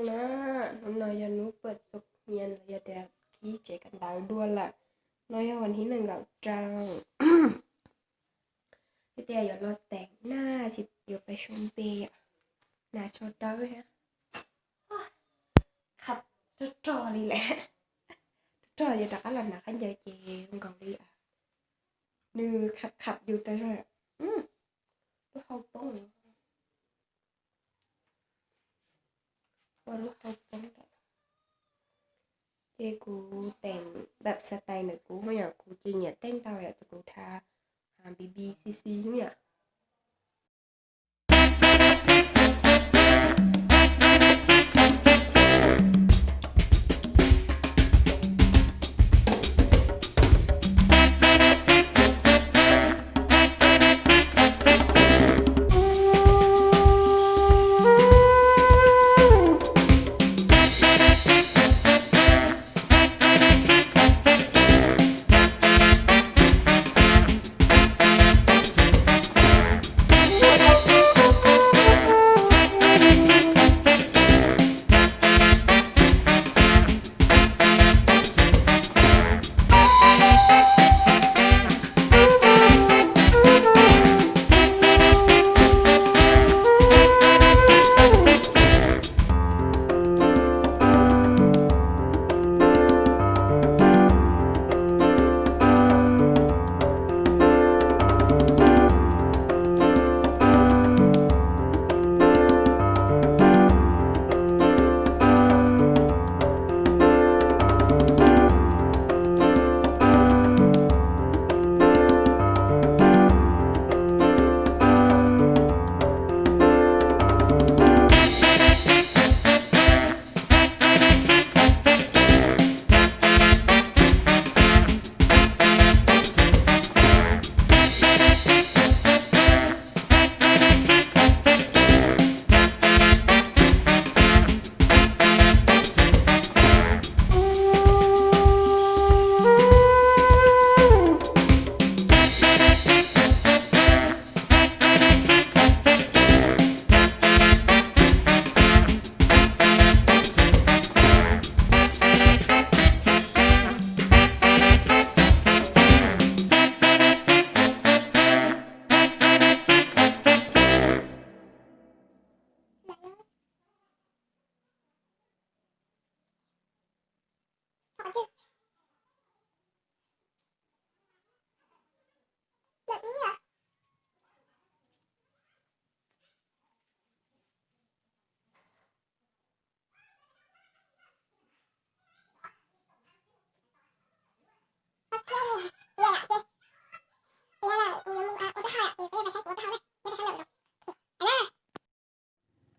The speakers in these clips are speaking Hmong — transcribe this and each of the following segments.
Hnub no yog hnub puas txug hnyiab los yog tias khib tsev kawm ntawv dua lawm. No yog vas thib nees nkaum rau. Yog tias yuav los teem na, tsis yuav pais sau npe, nas tso dawb thiab. Khab rog rog li lawm. Rog rog ces rov qab los hnav khaub ncaws ces zoo nkaus li nws khab khab yus tas zog. Lub hau poob, ua lub hau poob lawm. Ces kuv teem npam xav tais ntawm kuv, yog kuv tsis nyiam tej ntau yom, ces kuv thav B B C C xwb yom.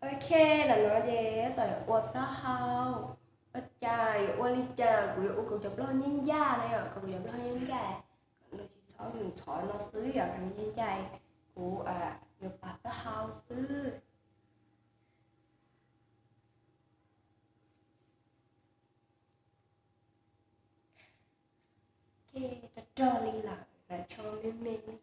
Ok, tam no ces tab tom yuav ua plaub hau. Ua cas yuav ua li cas kuv yuav ua kom cov plaub hau ncaj ncaj na yom, kom kuv cov plaub hau ncaj ncaj. Kom nws tsis txhob, nws txhob no xwb yom, kom nws ncaj ncaj. Kuv yuav pab plaub hau xwb. Ok, rog rog li lawm, nas tso me me li.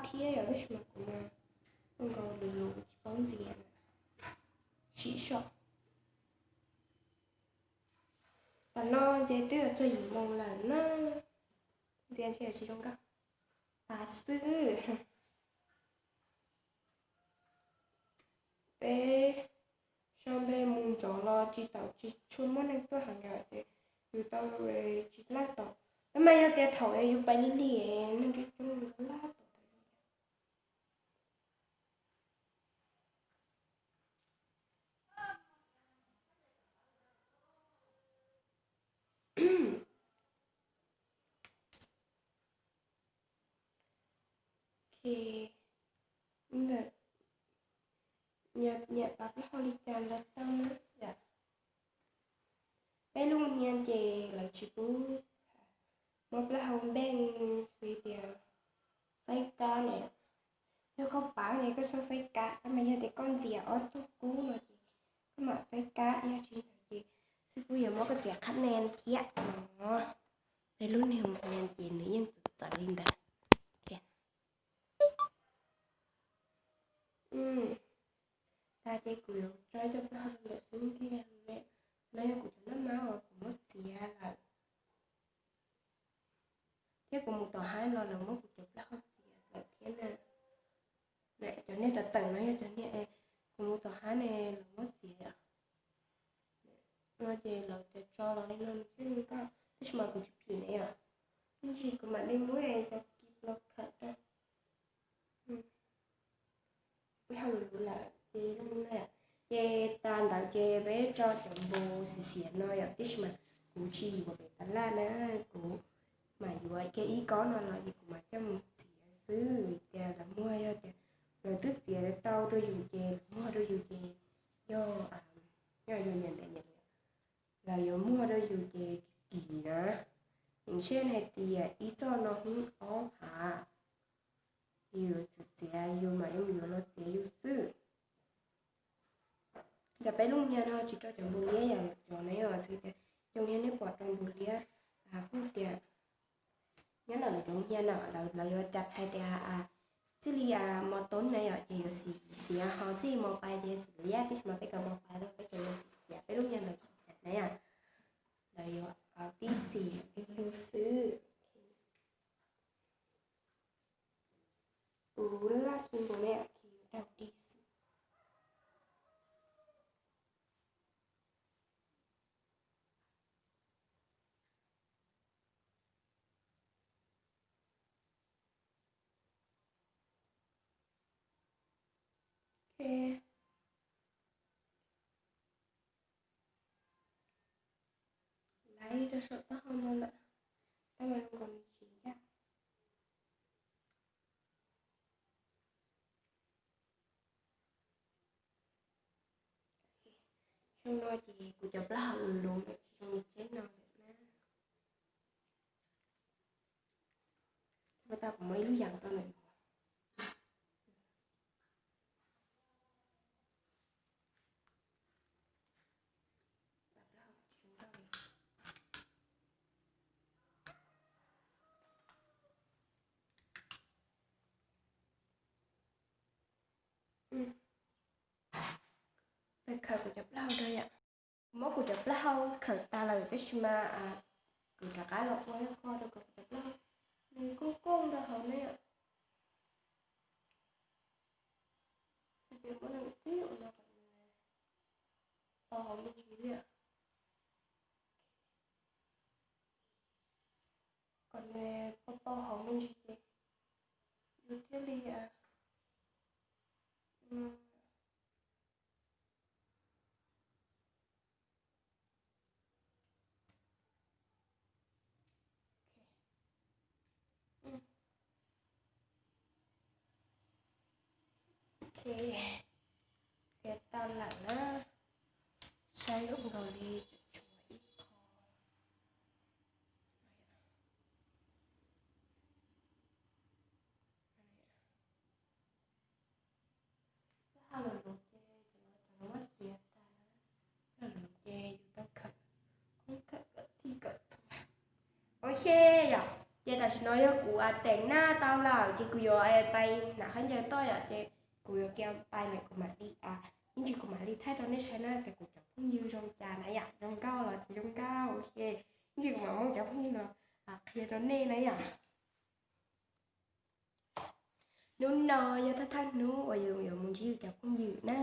thiab yom, tab sis mas kuv mas zoo nkaus lus lus tsis paub ntxias na. Sim soj. Tam no ces twb yuav txog yim moos lawm na. Ntxias ntshe tsis zoo nkauj tas xwb. Peb sau npe mus ntxov los tsis tau, tsis tshua muaj neeg tuaj heev yom, ces yus tau tsis laj tom. Tab mas yog tias thaum es yus pais lig lig, neeg coob coob yus laj tom. Ntawm nyiam pab plaub hau li cas los tau na yom. Peb lub hnia ces lawv tsis pub muab plaub hau npeej, xws tias faib kab na. Yog koj pab ces koj txhob faib kab, tab mas yog tias koj ntxias ob tug kub no ces koj mam faib kab, yog tsis ntawd ces xib fwb yuav muab koj txiav qhab nen thiab no. Peb lub hnia ces nws yeej txawv txawv li ntawd. Tas ces kuv yuav tso cov plaub hau ntawm xub ntiag no, yog kuv cov noj mab uas kuv muab txiav lawm, thiab kuv mus tom hav los lawv muab kuv cov plaub hau txiav lawm thiab na. Cov niag tawm tawm no yog cov niag kuv mus tom hav ne lawv muab txiav no, ces lawv tias tso los li no nws thiaj zoo nkauj, tab sis mas kuv tsis phim ne yom. Ib ntsis kuv mam li muab cov kis los khawm rau. Peb hau lus lawm ces zoo na. Ces tas ntawd ces peb tso cov npus xiav xiav no yom, tab sis mas kuv tsis yuav pem tas laj na, kuv mam yuav kiag ib kob no los ces kuv mam coj mus txiav xwb, vim tias lawv muag yog tias lawv twb txiav tau rau yus ces lawv muag rau yus ces yog, yog yus nyiam nyiam, lawv yuav muag rau yus ces kim na. Yeej tseeb hais tias ib txoj no hnub ob phav, ces yuav tsum txiav yus mam yuav los txiav yus xwb. Cov peb lub hnia no tsis rau cov npus liab yom, cov no yog xws tias cov hnia nej pom rau npus liab, kuj tias nyob ntawm lawv cov hnia no lawv yuav cas hais tias txij li mos toob na yom, ces yuav xim xiav, ho txij li mos pais ces xim liab, tab sis mas peb cov mos pais no peb cov yuav xim xiav, peb lub hnia lawv tsis cas na yom, lawv yuav tib xim lug lug xwb. Kuv laj khi npus ne khi daug dig xwb. Ok. Laiv rau saum taub hau no lawm, tab mas zoo nkaus nws tsis ncaj. Xyoo no ces kuv cov plaub hau lus lus no tsis zoo li tsheb no lawm na. Ua tau kuv muab ib lub yam rau lawm. Peb khawm kuv cov plaub hau rau yom. Kuv muab kuv cov plaub hau khawm tas lawm tab sis mas kuv rov qab los ua ib qho rau kom kuv cov plaub hau nws kuj kooj rau hauv ne yom. Ces muab nws tib ua no kom nws tau hauv me ntsis li. Kom nws tau tau hauv me ntsis ces yus thiaj li Ok, tiav tau lawm na. Saib zoo nkaus li tshuav ib qho. Plaub hau lus lus ces cov no cov no muab txiav tag na. Plaub hau lus lus ces yus tau khawm, khawm kom txij kom txhua. Ok yom. Ces tam sim no yog kuv teem naj tau lawm ces kuv yuav pais hnav khaub ncaws toj yom, ces kuv yuav kiag pais lawm kuv mam li, ib ntsis kuv mam li thaij rau nej saib na tias kuv cov phooj ywg zoo cas na yom, zoo nkauj los tsis zoo nkauj. Ok, ib ntsis kuv mam muab cov phooj ywg los qhia rau nej na yom. Hnub no yog thawj thawj hnub uas yus yuav mus ntsib yus cov phooj ywg na,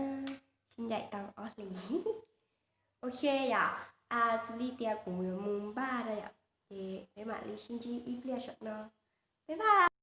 sib ncaim tau ob hlis. Ok yom, xws li tias kuv yuav mus npaj na yom, ces peb mam li sib ntsib ib pliag saum no. Bye bye.